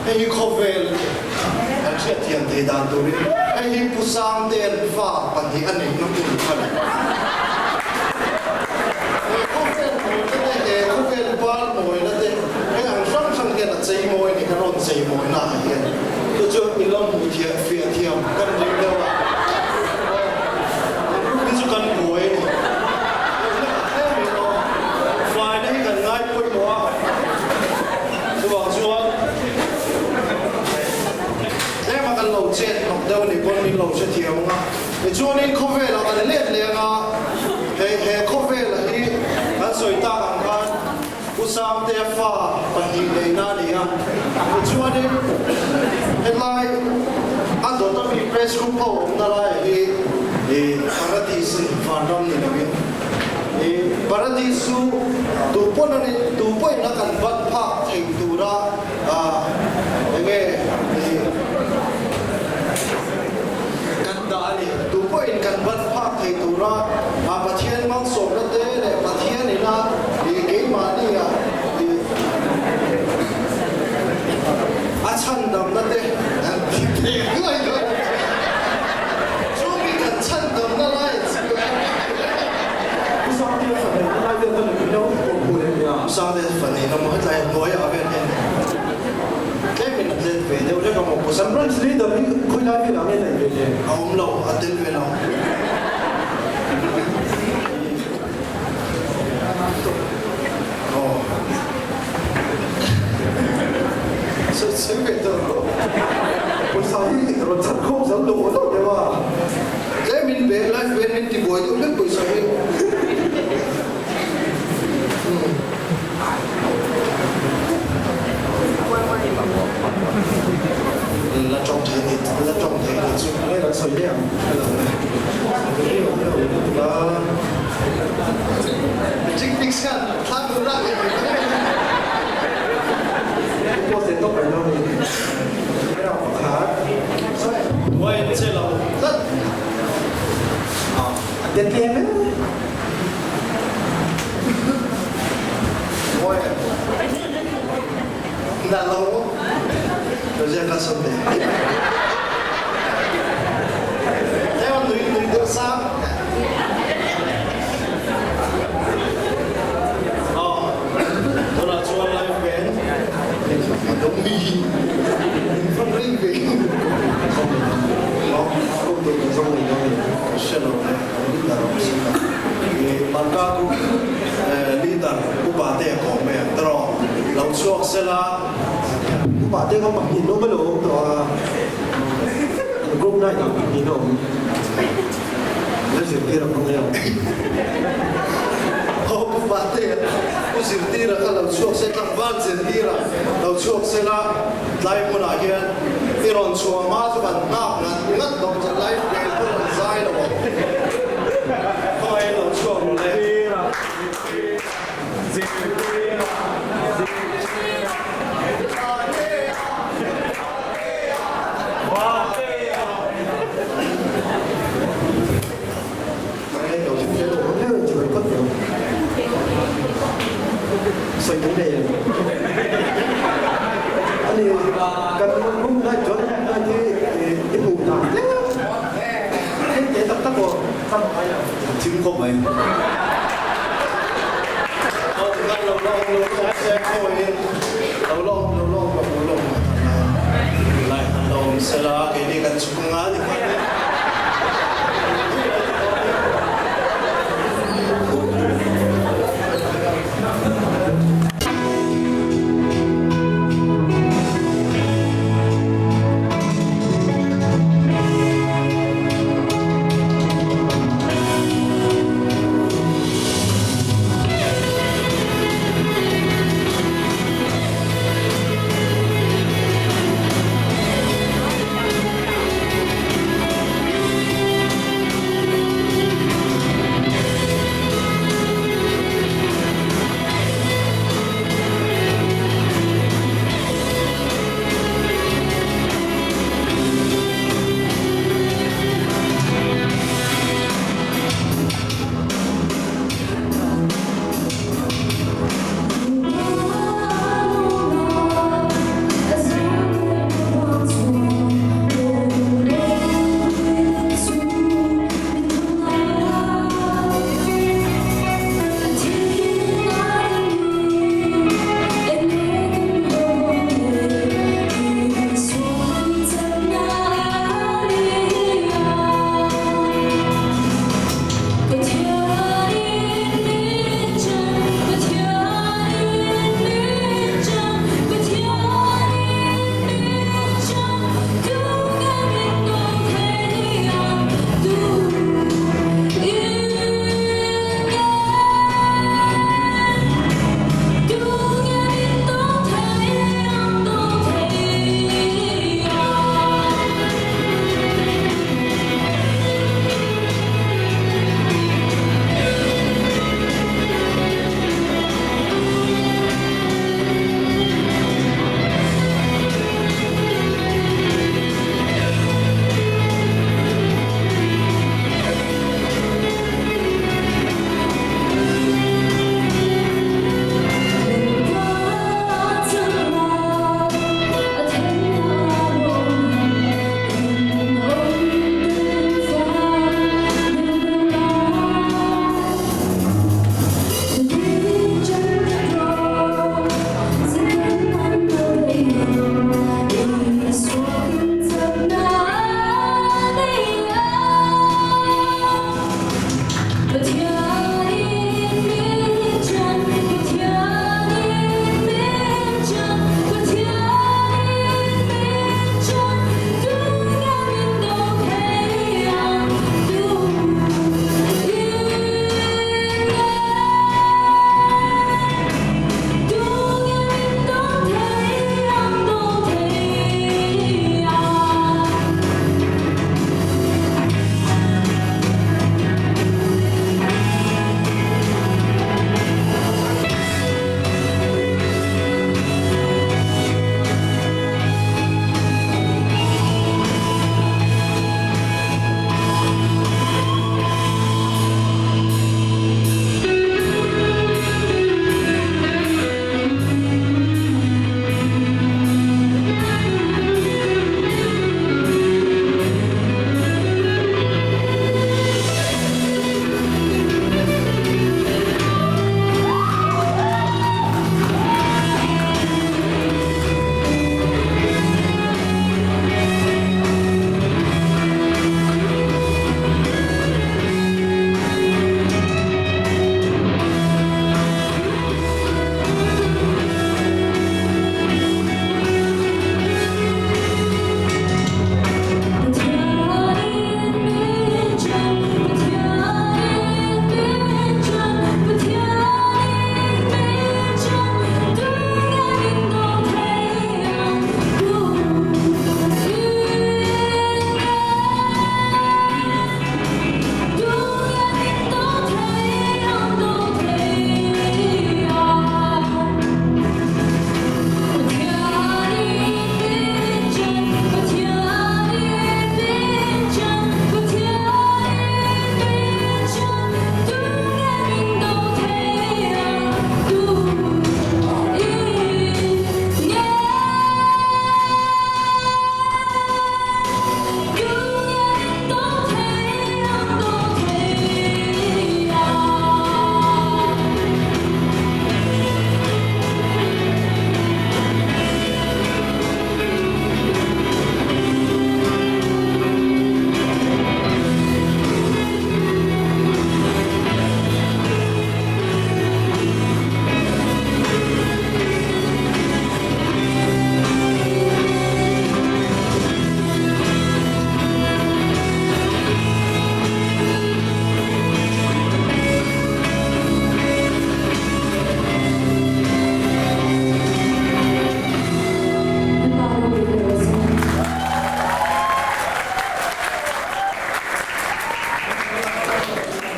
Hei hi khawvel a ni. Kan hriatthiam thei dan turin hei hi Pu Sangtea'n fa pahnih a neihna hmun kha a ni. He khawvel mawina te, he khawvel par mawina te, hei ang hrang hrang hian a chei mawi a ni, kan rawn chei mawina ah hian. Chu chu i lo hmuh thiam, fiah thiam kan ring deuh a. Kan group hi chu kan buai a ni. Faina hi kan ngai pawimawh a, chuvang chuan tlema kan lo chet hnawk deuh a nih pawn min lo hrethiam ang a. Tichuanin khawvelah kan let leh ang a, hei he khawvelah hi kan sawi tak ang khan Pu Sangtea fa pahnih neihna a ni a. Tichuanin hetlai a dawt ami press group ho awmna laiah hi Paradis a ni, vanram ni loin. Paradis chu tu pawn a ni, tu pawhin a kan ban phak theih tura enge kan dah a ni. Tu pawhin kan ban phak thei tura Pathian malsawmna te leh Pathian ina keimahni ah a chhandamna te an ti thei nuai nuai a ni. Chu mi kan chhandamna lai chu Pu Sangtea faneihna lai vel kha nupui lo pawh phu leh nia. Pu Sangtea faneihna maw hetlai hnuaiah a vel hian tlemin a let ve deuh hlek a maw Pu Kan branch leader hi khawi lai velah nge neih ve le? A awm lo, a tel ve lo. Aw. Sawi sawi ve tawh rawh. Pawisa hi rawn chhan khawm zo lo lo deuh a. Tlem in be life band min ti buai deuh hlek pawisa hi. La tawng thei ni la tawng thei ni chu. Nge kan sawi leh ang. Chick fix khan thla tur rak leh mai mai. Post leh tawp mai dawn ni. Hera pakhat. Hnuai in che lo tlat. A tet tlem e. Hnuai na lo. Roger ka sawn ve. Theo nui nui deuh sang. Aw, tunah chuan live band a dawng mi hi in fan reng ve. Aw, Kum tur kan zawng mai dawn a ni. Ka hre lo le, kan leader awm si lo. I Malka group leader upa te a kawm mai ang tawh. Lo chhuak sela. Upa te kha pahnih nawm a lo awm tawh a, group night ah pahnih na awm. La zirtir a hmang em? Aw Pu Pate, Pu Zirtira kha lo chhuak se, tlangval Zirtira lo chhuak se la, tlai hmunah hian i rawn chhuah hma chu kan nghak ngat ngat bawk che, live band pawh rawn zai lo ang. Khawngaih lo chhuak rawh le. Thim khawp mai. Aw tikhan lo la awm lo la awm se khawiin lo la awm lo la awm lo lo la awm lai han la awm sela keini kan chhung a ni.